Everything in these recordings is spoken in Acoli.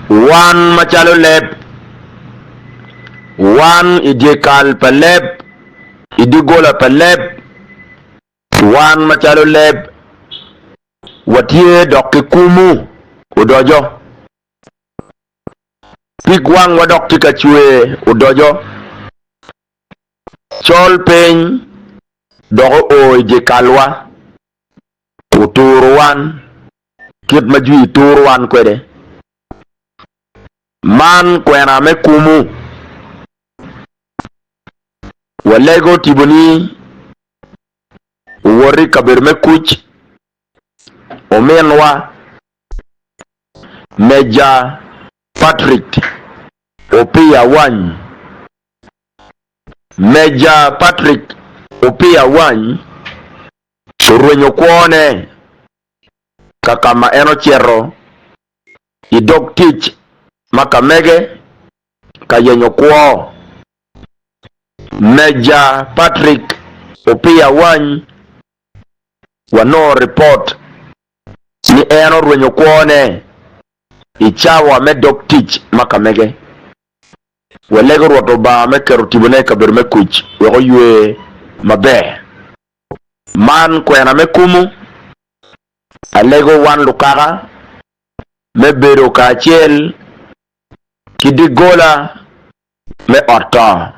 Wan macalo leb, wan i dyekal pa leb, i doggola pa leb, wan macalo leb, watye dok ki kumu odoco. Pig wangwa dok tye ka cwer odoco. Col piny dok oo i dyekalwa, oturo wan kit ma jwi turo wan kwede. Man kwena me kumu. Walego tipo-ni owot i kabedo me kuc, ominwa Meja Patrick Opiya Wany. Meja Patrick Opiya Wany orwenyo kwone ka ka ma en ocito i dog tic ma ka mege ka yenyo kwo. Meja Patrick Opiya Wany wanongo ripot ni en orwenyo kwone i cawa me dog tic ma ka mege. Walego Rwot Lubanga me keto tipone i kabedo me kuc wek oywe maber. Man kwena me kumu. Alego wan lukaka me bedo kacel ki doggola me ot to.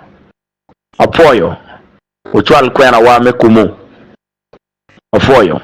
Apwoyo, wucwal kwenawa me kumu. Apwoyo.